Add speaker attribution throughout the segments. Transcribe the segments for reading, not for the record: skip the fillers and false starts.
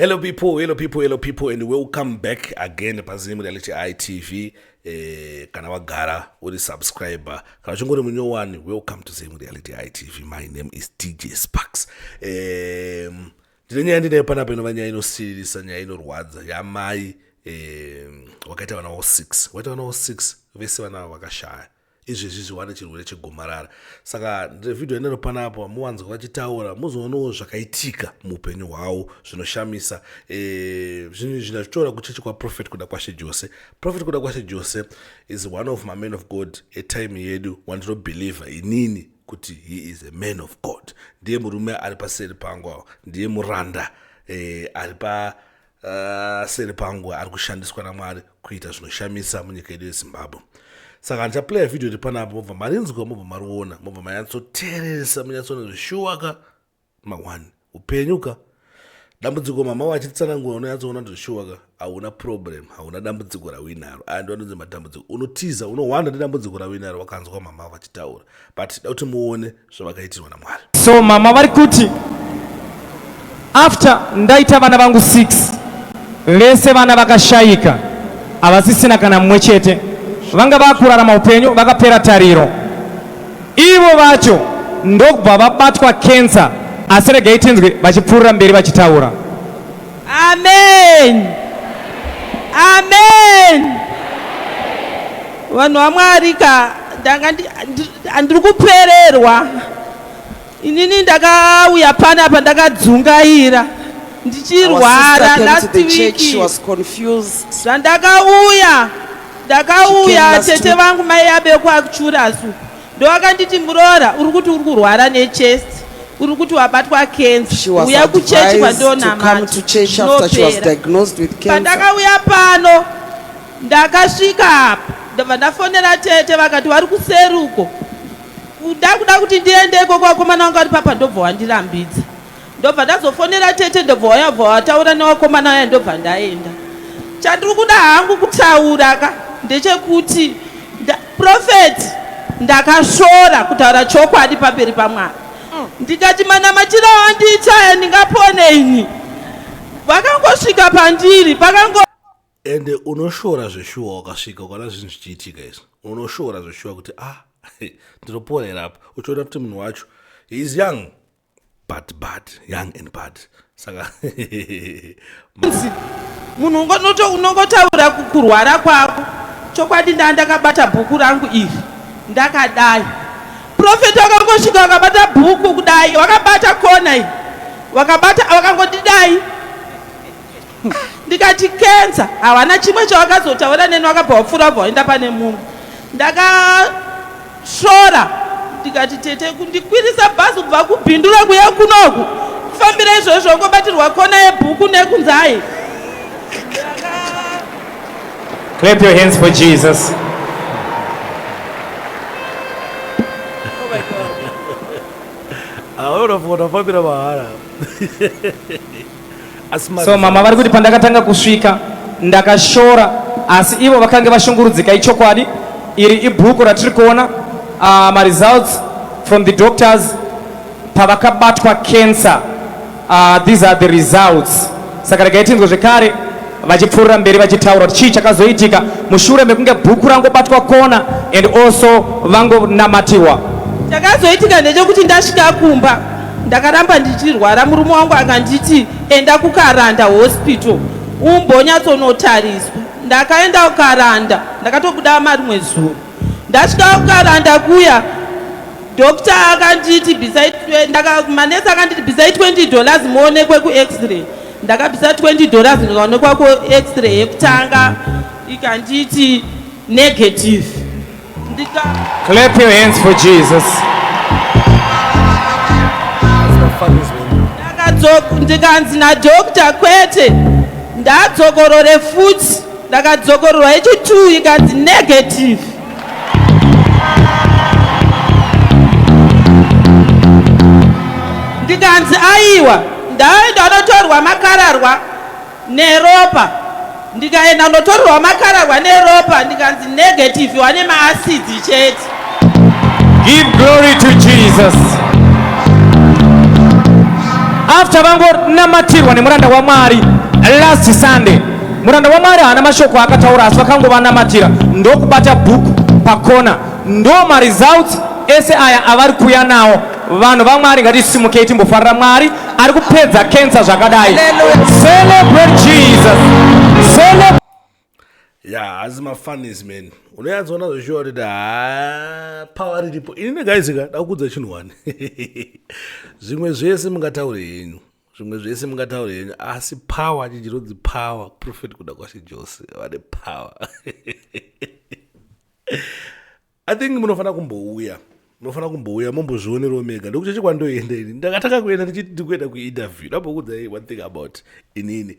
Speaker 1: Hello people, hello people, hello people and welcome back again paZim Reality ITV. Eh, kana wagara uri subscriber, kana uchingori munyowani, welcome to Zim Reality ITV. My name is DJ Sparks. Eh, ndine nyaya ndinayo panapa inova nyaya inosiririsa, nyaya inorwadza yamai eh, wakaita vana vavo 6, waita vana vavo 6 vese vana ava vakashaya. Izvezvi zviwane chirwere chegomarara. Saka ndine vhidhiyo yandino panapa muwanzwa vachitaura, muzoonawo zvakaitika muupenyu hwavo zvinoshamisa. Zvinhu izvi ndazvitora kuchechi kwaProphet Kudakwashe Jose. Prophet Kudakwashe Jose is one of my men of God etime yedu wandinobhilivha inini kuti he is a man of God. Ndiye murume ari paseri pangu awa, ndiye muranda ari paseri pangu ari kushandiswa naMwari kuita zvinoshamisa munyika yedu yeZimbabwe. Saka ndichaplaya video iri panapa, mobva marinzwa, mobva mariona, mobva manyatsoteeresa, munyatsoona zvishuwa ka ma1 upenyu ka dambudziko. Mama vachitsanangura, unonyatsoona kuti zvishuwa ka hauna problem, hauna dambudziko rauinaro. Aya ndo anonzi matambudziko, unotiza unohwanda nedambudziko rauinaro wakanzwa mama vachitaura, but da kuti muone zvavakaitirwa naMwari.
Speaker 2: So mama vari kuti after ndaita vana vangu 6, vese vana vakashayika, havasisina kana mumwe chete. Vanga vakurarama upenyu vakapera tariro. Ivo vacho ndokubva vabatwa cancer, asi regai tinzwe vachipfuurira mberi vachitaura.
Speaker 3: Amen, amen. Vanhu vaMwari ka, ndanga handiri kupererwa inini. Ndakauya panapa ndakadzungaira ndichirwara last week. Zvandakauya, ndakauya tete vangu mai abekwaChurasu ndovakanditi, "Muroora, uri kuti uri kurwara nechest, uri kuti wabatwa cancer, uya kuchechi kwandonamata." Pandakauya pano, ndakasvika apa, ndobva ndafonera tete, vakati vari kuseruko. Ndakuda kuti ndiende ikoko, vakomana vanga vari papa, ndobva wandirambidza. Ndobva ndazofonera tete, ndobva wayabva wataura nevakomana vaya, ndobva ndaenda. Chandiri kuda hangu kutaura ka ndechekuti prophet, ndakasvora kutaura chokwadi pamberi paMwari, ndikati manamatiro andiita ndingapone ini. Vakangosvika pandiri pakango
Speaker 1: Ende unoshora zveshuwa wakasvika ukaona zvinhu zvichiitika izvi, unoshora zveshuwa kuti ah, ndinoporera apa, uchiona kuti munhu wacho he is young but bad, young and bad. Saka
Speaker 3: munhu unongotaura kurwara kwako chokwadi. Ndaa ndakabata bhuku rangu iri ndakadai, prophet wakangosvika wakabata bhuku kudai, wakabata kona iyi, wakabata, wakangondidai. Ndikati cancer. Havana chimwe chavakazotaura neni, wakabva wapfuura, wabva waenda pane mumwe. Ndakasvora, ndikati, "Tete, kundikwirisa bhazi kubva kuBhindura kuya kunoku, kufambira izvozvo, ngobatirwa kona yebhuku nekunzai."
Speaker 2: Clap your hands for Jesus.
Speaker 3: Oh my God.
Speaker 1: Aunofunga unofambira mahara.
Speaker 2: So mama vari kuti pandakatanga kusvika ndakashora, asi ivo vakange vashungurudzika ichokwadi. Iri ibhuku ratiri kuona, maresults from the doctors pavakabatwa cancer. These are the results. Saka regai tinzwe zvekare vachipfuurira mberi vachitaura kuti chii chakazoitika mushure mekunge bhuku rangobatwa kona and also vangonamatiwa.
Speaker 3: Chakazoitika ndechekuti ndasvika kumba ndakaramba ndichirwara. Murume wangu akanditi, "Enda kuKaranda Hospital umbonyatsonotariswa." Ndakaenda kuKaranda, ndakatobuda marimwe zuro. Ndasvika kuKaranda kuya, doctor akanditi bvisai, manesi akanditi bvisai $20 muonekwe kuX-ray. Ndakabvisa $20, ndikaonekwa kuX-ray yekutanga, ikanditi negative. Ndika
Speaker 2: Clap your hands for Jesus.
Speaker 3: Ndikanzi nadoctor kwete, ndadzokorore futi. Ndakadzokororwa yechi2, ikanzi negative. Ndikanzi aiwa, ndaenda notorwa makararwa neropa. Ndikaenda notorwa makararwa neropa, ndikanzi negative, wane maacids chete.
Speaker 2: Give glory to Jesus. After vangonamatirwa nemuranda waMwari last Sunday, muranda waMwari haana mashoko akataura, asi vakangovanamatira ndokubata bhuku pakona. Ndo maresults ese aya avari kuya nawo. Vanhu vaMwari, ngatisimukei timbofarira Mwari ari kupedza cancer zvakadai. Celebrate Jesus. Celebrate.
Speaker 1: Ya, hazi mafunnies man, unonyatsoona zveshuwa kuti ha, power riripo. Ini negaisika dakuudza chinhu one, zvimwe zvese mungataure henyu, zvimwe zvese mungataure henyu, asi power, chichirodzi power, Prophet Kudakwashe Jose vane power. I think munofanira kumbouya, munofanira kumbouya mombozvionerawo mega. Ndokuchechi kwandoenda ini, ndakatanga kuenda ndichiti ndikuenda kuinterview. Ndambokuudzai one thing about inini,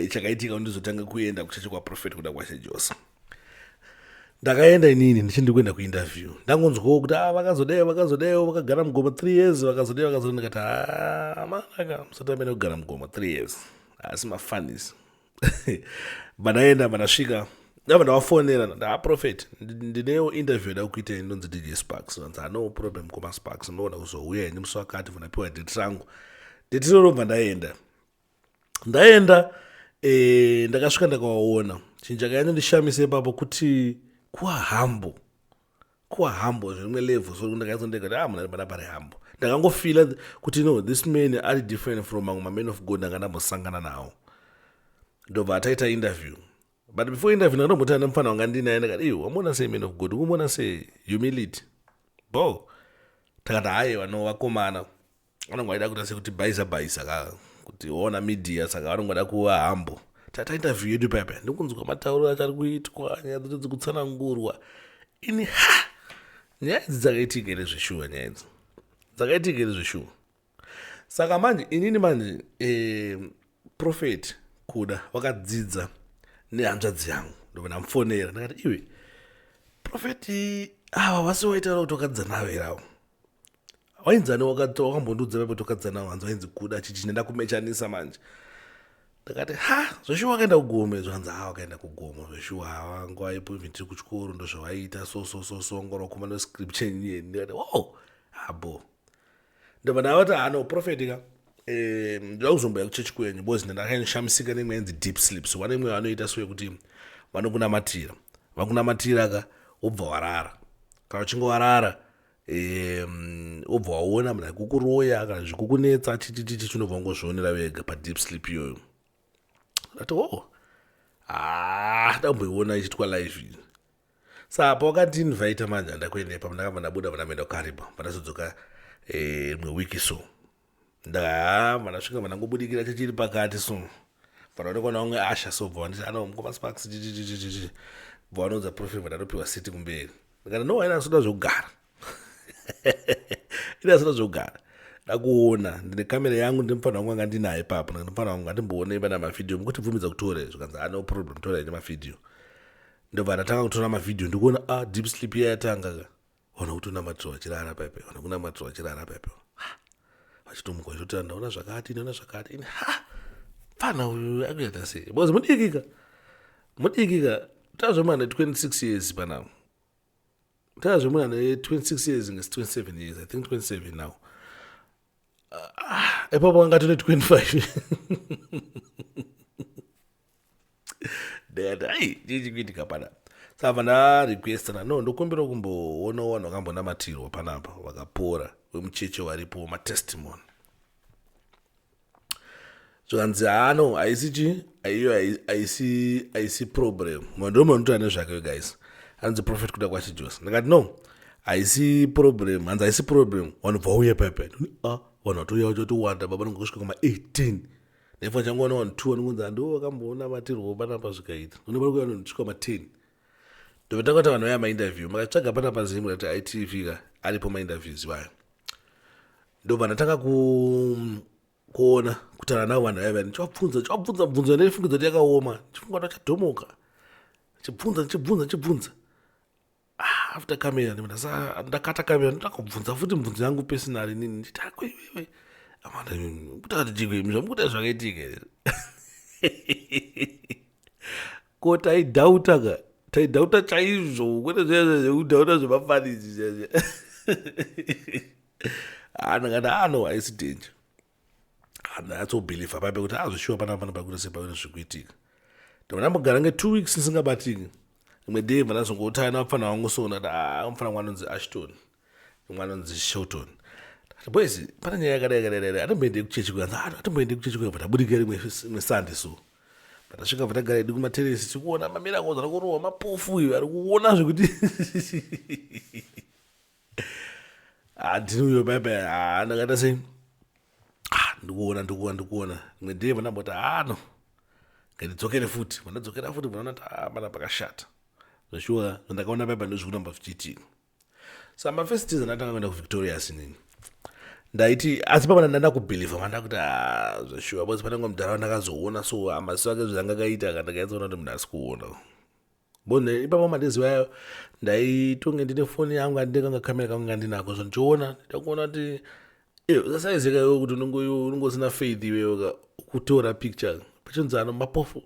Speaker 1: chakaitika ndizotanga kuenda kuchechi kwaProphet Kudakwashe Jose. Ndakaenda inini ndichiti ndikuenda kuinterview, ndangonzwawo kuti ah, vakazodai, vakazodaiwo, vakagara mugoma 3 years, vakazodai, vakazodai. Ndikati, ha, manaka musati amene kugara mugoma 3 years, asi mafunnies. Vandaenda, vandasvika, ndabva ndavafonera, ndaProphet, ndinewo interview yada kuita, inonzi DJ Sparks. Vanzi, no problem, koma Sparks, ndinoona kuzouya ini musi wakati. Vandapiwa date rangu, date iroro bva ndaenda. Ndaenda, ndakasvika, ndakawaona. Chinhu chakanyanyondishamisa ipapo kuti kuva humble, kuva humble zverimwe level. So ndakanyatso ah, munhu ari panapa ari humble. Ndakangofeela kuti no, this man ari different from mamwe mamen of God ndanga ndambosangana nawo. Ndobva ataita interview, but before interview ndakatombotana nemufana wanga ndinaye. Ndakati, iwe wamuona sei man of God? Ukumuona sei? Humility bo. Takati, haiwa, no, vakomana vanonge vaida kuita sekuti bhaisa bhaisa ka, kuti waona media, saka vanongoda kuva humble. Tata interview yedu paya paya, ndikunzwa matauro acho ari kuitwa, nyaya dzacho dzikutsanangurwa. Ini, ha, nyaya idzi dzakaitika here zveshuwa? Nyaya idzi dzakaitika here zveshuwa? Saka manje inini manje, Prophet Kuda vakadzidza nehanzvadzi yangu. Ndobva ndamufonera, ndakati, iwe, Prophet ava vasi waitaura kuti wakadzidza navo here? Avo wainzani wakambondiudza papo tokadzidza navo? Hanzi wainzi Kuda chichi. Ndenda kumechanisa manje. Ndakati, ha, zveshuwa wakaenda kugomo izvo? Hanzi, ha, wakaenda kugomo zveshuwa. Hawa nguva ipo, even tiri kuchikoro ndozvawaiita. So so so so ngorokuma nescripture nyeni. Ndikati, oh, habo. Ndobva ndavati, hano prophet ka, ndoda kuzomboya kuchechi kwenyu because ndakanyashamisika neimwe yanzi deep sleep. So vane imwe vanoita so yekuti vanokunamatira, vakunamatira ka, wobva warara. Kana uchinge warara, wobva waona munhu aikukuroya kana zvikukunetsa chichichichi, chinobva ungozvionera wega padeep sleep iyoyo. Ndati, oh, ah, ndamboiona ichiitwa live iyi. Saka pawakatiinvita manje, handakuenda ipapo. Ndakabva ndabuda, vandamboenda kuKariba, vandazodzoka rimwe wiki. So ndahamba, ndasvika, vandangobudikira chechiri pakati. So vandaonekwa naumwe asha, so bva vanditi, ano mukoma Sparks, chichichichichi. Bva vanoudza Prophet, vandatopiwa seat kumberi. Ndikati, no, aina soda zvekugara, ina soda zvekugara, ndakuona ndine kamera yangu, ndine mufana wangu anga ndinaye ipapo. Ndikati, mufana wangu, ngatimboone pana mavhidhiyo, mukutibvumidza kutore? Zvikanzi, ano problem, tora ine mavhidhiyo. Ndobva ndatanga kutora mavhidhiyo, ndikuona, ah, deep sleep iya yatanga ka. Vanhu kutonamatirwa vachirara paipe, vanhu kunamatirwa vachirara paipe, vachitomuka vachitoti, ndaona zvakati, ndaona zvakati. Ini, ha, pfana uyu akuita sei? Because mudikika, mudikika, tazvemana 26 years panapa, tazvemunhu ane 26 years, ngesi 27 years, I think 27 now. Ah, ipapo anga tine 25. Ndikati, ai, chii chikuitika panapa? Saka ndarequestana, no, ndokumbira kumboonawo vanhu vakambonamatirwa panapa vakapora, vemucheche varipo, matestimony. Zvikanzi, hano haisi chi iyo, haisi problem, ndo manotoa nezvake guys. Hanzi Prophet Kudakwashe Jose. Ndikati, no, haisi problem. Hanzi, haisi problem, vanhu bva uye pepe. Ah, vanhu vatouya vachotowanda baba, nonge kusvika kuma18. Naifa changoona vanhu two vanongonzi handiwo vakamboona matirwo panapa zvikaita unopa kuya vanhu kusvika ma10. Ndobva kuti vanhu vaya mainterview, makatsvaga panapa Zimu rati ITV ka, aripo mainterviews vayo. Ndobva ndatanga kuona kutaura navo vanhu vaya vaya, ndichivabvunza, ndichivabvunza bvunzo yandaifungidzwa kuti yakaoma, ndichifunga kuti vachadhomoka, ndichibvunza, ndichibvunza, ndichibvunza. Ah, after camera ndakata camera, ndakubvunza futi mibvunzo yangu personally nini, ndichiti, ako iwewe amanda, kutakati chikwe zvamukuita zvakaitika here? Ko taidhauta ka, taidhauta chaizvo, kwete zviya zvekudhauta zvemafanisi zviya. Ah, ndakati, ano haisi danger. Ndatsobhilivha pape kuti azvishuwa ah, panapa panapa kuti sepa kuti zvikuitika. Ndabva ndambogara nge 2 weeks ndisingabatiki. Rimwe day bva ndazongotaya navapfana vangu so ndati ah mupfana wangu anonzi Ashton. Mumwe anonzi Shelton. Ndakati boys pane nyaya yakadai yakadai yakadai atomboende kuchechi kuya. Ah atomboende kuchechi kuya bva tabudika rimwe rimwe Sunday so. Patasvika bva tagara hedu kumateresi tikuona mamiracles ari kurohwa mapofu uyu ari kuona zvekuti handini uyo bye bye ah ndakaita sei ah ndikuona ndikuona ndikuona rimwe day vandamboti ah no ngandidzokere futi vandadzokera futi vanoona kuti ah pana pakashata zveshuwa zvandakaona bye bye ndozvikuramba zvichiitika sa mafirst days andatanga kuenda kuvictorias inini ndaiti asi pamana ndanda kubhilivha manda kuti ah, zveshuwa bcause pane mumwe mudhara wandakazoona so amaziso ake zvanga akaita ka ndakaitsaona kuti munhu asi kuona bone ipapo mandiziva ayo ndaitonge ndine foni yangu andine kanga kamera kangu ngandinako so ndichiona ndakuona kuti eh, usasaizeka iwe kuti unenge usina faith iwewe ka kutora picture pachinzi ano mapofu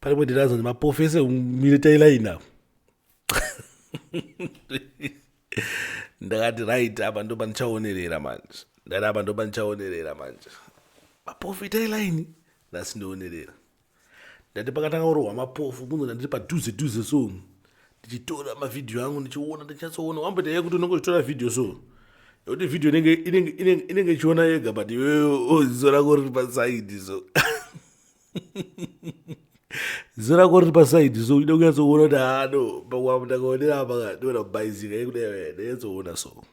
Speaker 1: pane mwe ndinazonzi mapofu ese mire tailaini apo ndakati right apa ndo pandichaonerera manje ndati apa ndo pandichaonerera manje mapofu itai laini nhasi ndoonerera ndati pakatanga kurohwa mapofu kunzi ndandiri padhuze dhuze so ndichitora mavhidhiyo angu ndichiona ndichinyatsoona wamboita ye kuti unenge uchitora vhidhiyo so yekuti vhidhiyo inenge ichiona yega but iwewe ziso rako riri pasaidi so ziso rako riri pasaidi so ida kunyatsoona kuti hano pakwambo ndakaonera apa ndiona kubhaizika yekudai ndanyatsoona so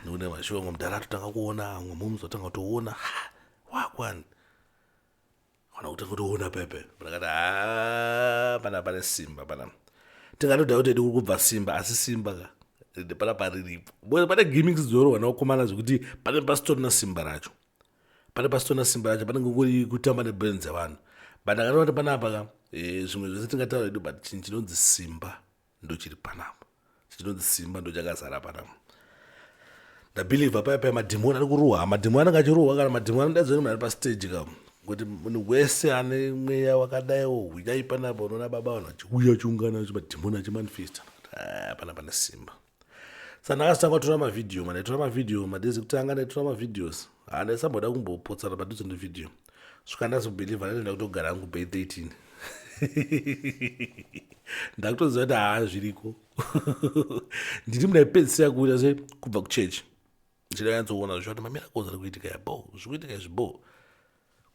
Speaker 1: ndikuona mashuwa mudhara atotanga kuona amwe mumuzotanga kutoona wakwani kana kutanga kutoona pepe ndakati haa pana pane simba pana tingatoda kuti kuri kubva simba asi simba ka pana pariripo because pane gimmicks dzorohwa naokomana zvekuti pane pasitorina simba racho pane pasitorina simba racho panenge kuri kutamba nebrain dzevanhu but ndakatoona kuti panapa ka eh, zvimwe zvese tingataura hedu but chinhu chinonzi simba ndochiri panapa chinonzi simba ndochakazara panapa ndabhilivha paya paya madhimoni ari kurohwa madhimoni anenge achirohwa kana madhimoni anodaidzwa nemunhu ari pastage ka kuti munhu wese ane mweya wakadaiwo huyai panapa unoona baba vanhu vachiuya vachiungana madhimoni achimanifesta ah, pana pane simba sa ndakazotanga kutora mavhidhiyo mandaitora mavhidhiyo madays ekutanga ndaitora mavideos handaisamboda kumbopotsana padhuze nevhidhiyo svika ndazobhilivha ndati ndakutogara hangu bay 13 ndakutoziva kuti haa zviriko ndiri mundaipedzisira kuita se kubva kuchechi ndichida nyatsoona zvichati mamiracles ari kuitika ya bo zviri kuitika izvi bo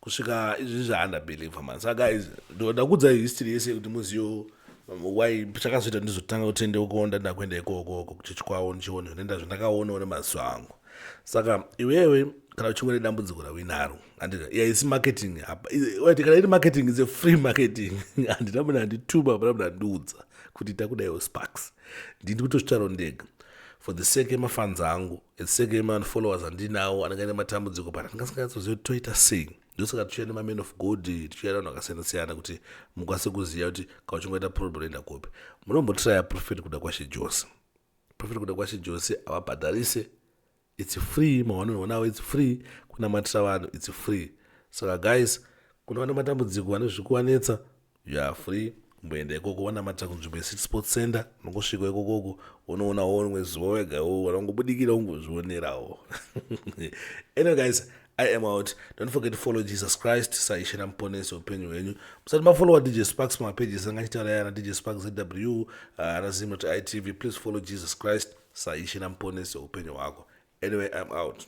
Speaker 1: kusvika izvi zvaandabhilivha man saka guys ndakuudzai history yese yekuti muziyo why chakazoita ndizotanga kutendeukawo ndandakuenda ikokoko kuchechi kwavo ndichiona zvinoenda zvandakaonawo nemaziso angu saka iwewe kana uchinge nedambudziko rauinaro andika yeah, isi marketing wait kana iri marketing is a free marketing handina munhu andituma hapana munhu andiudza kuti ita kudaiwo sparks ndini kutozvitaurawo ndega for the sake yemafans angu the sake yemafollowers andinawo anenge aine matambudziko but andingasinganyatsoziva kuti toita sei ndosaka tichiuya nemaman of god tichiuya nevanhu vakasiyana siyana kuti mukwanise kuziva kuti kana uchingoita problem unoenda kupi munombotraya prophet kuda kwashe jose prophet kuda kwashe jose avabhadharise its free mawanonoonawo its free kunamatira vanhu its free saka guys kune vane matambudziko vane zviri kuvanetsa you are free kumboenda ikoko wanamatira kunzvimbo yecity sports center unongosvika ikokoko unoonawo rimwe zuva wega wanongobudikira ungozvionerawo anyway guys i am out don't forget to follow jesus christ saishe namuponesi upenyu hwenyu musati mafollowa dj sparks mumapages anga achitaura yana dj sparks zw ana zim itv please follow jesus christ saishe namuponesi weupenyu hwako anyway i'm out.